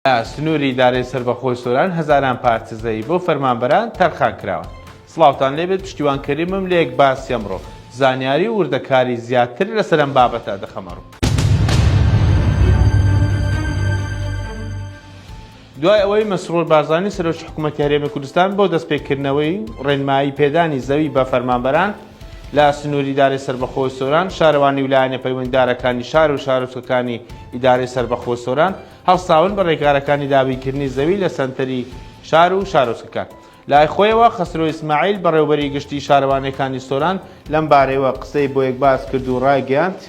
لە سنووری ئیدارەی سەربەخۆی سۆران هەزاران پارچە زەوی بۆ فەرمانبەران تەرخان کراون. سڵاوتان لێبێت پشتیوان کەریمم لە یەک باسی ئەمڕۆ زانیاری و وردەکاری زیاتر لەسەر ئەم بابەتە دەخەمە ڕوو. دوای ئەوەی مەسرور بارزانی سەرۆکی حکوومەتی هەرێمی کوردستان بۆ دەستپێکردنەوەی ڕێنمایی پێدانی زەوی بە فەرمانبەران لە سنووری ئیدارەی سەربەخۆی سۆران، شارەوانی و لایەنە پەیوەندیدارەکانی شار و شارۆچکەکانی ئیدارەی سەربەخۆی سۆران هەڵساون بە ڕێکارەکانی دابینکردنی زەوی لە سەنتەری شار و شارۆچکەکان. لای خۆیەوە خەسرۆ ئیسماعیل، بەڕێوەبەری گشتیی شارەوانییەکانی سۆران لەم بارەیەوە قسەی بۆ یەکباس کرد و ڕایگەیاند،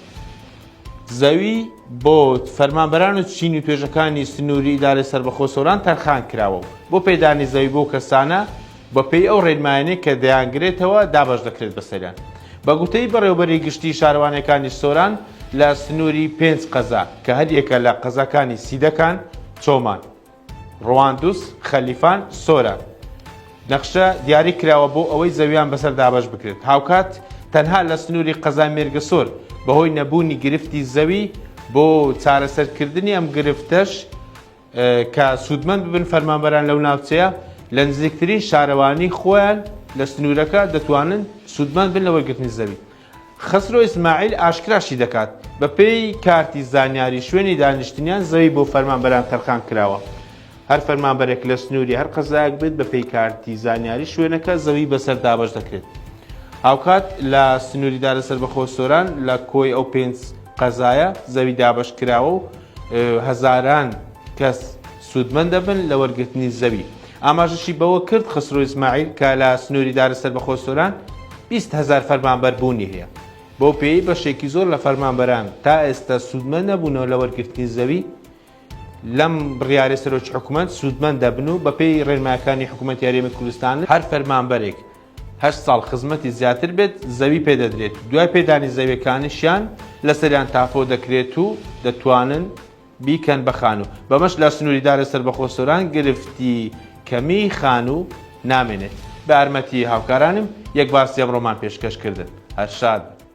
زەوی بۆ فەرمانبەران و چین و توێژەکانی سنووری ئیدارەی سەربەخۆ سۆران تەرخان کراوە و بۆ پێدانی زەوی بەو کەسانە بەپێی ئەو ڕێنمایانەی کە دەیانگرێتەوە دابەش دەکرێت بەسەریان. بە گوتەی بەڕێوەبەری گشتیی شارەوانییەکانی سۆران لە سنووری پێنج قەزا کە هەریەکە لە قەزاکانی سیدەکان، چۆمان، ڕواندز، خەلیفان، سۆران نەخشە دیاری کراوە بۆ ئەوەی زەویان بەسەر دابەش بکرێت، هاوکات تەنها لە سنووری قەزای مێرگەسۆر بەهۆی نەبوونی گرفتی زەوی بۆ چارەسەرکردنی ئەم گرفتەش کە سوودمەند ببن فەرمانبەران لەو ناوچەیە لە نزیکترین شارەوانی خۆیان لە سنوورەکە دەتوانن سوودمەند بن لە وەرگرتنی زەوی. خەسرۆ ئیسماعیل ئاشکراشی دەکات، بەپێی کارتی زانیاری شوێنی دانیشتنیان زەوی بۆ فەرمانبەران تەرخان کراوە، هەر فەرمانبەرێک لە سنووری هەر قەزایەک بێت بەپێی کارتی زانیاری شوێنەکە زەوی بەسەر دابەش دەکرێت. هاوکات لە سنووری دارە سەربەخۆ سۆران لە کۆی ئەو پێنج قەزایە زەوی دابەش کراوە و هەزاران کەس سوودمەند دەبن لە وەرگرتنی زەوی. ئاماژەشی بەوە کرد، خەسرۆ ئیسماعیل کە لە سنووری دارە سەربەخۆ سۆران 20 هەزار فەرمانبەر بوونی هەیە، بەو پێیەی بەشێکی زۆر لە فەرمانبەران تا ئێستا سوودمەند نەبوونەوە لە وەرگرتنی زەوی، لەم بڕیارەی سەرۆکی حکومەت سوودمەند دەبن و بەپێی ڕێنمایەکانی حکومەتی هەرێمی کوردستان هەر فەرمانبەرێک هەشت ساڵ خزمەتی زیاتر بێت زەوی پێدەدرێت و دوای پێدانی زەویەکانیشیان لەسەریان تاپۆ دەکرێت و دەتوانن بیکەن بە خانوو، بەمەش لە سنووری دارە سەربەخۆ سۆران گرفتی کەمیی خانوو نامێنێت. بە یارمەتی هاوکارانم یەک باسی ئەمڕۆمان پێشکەش کردن. هەر شاد بن.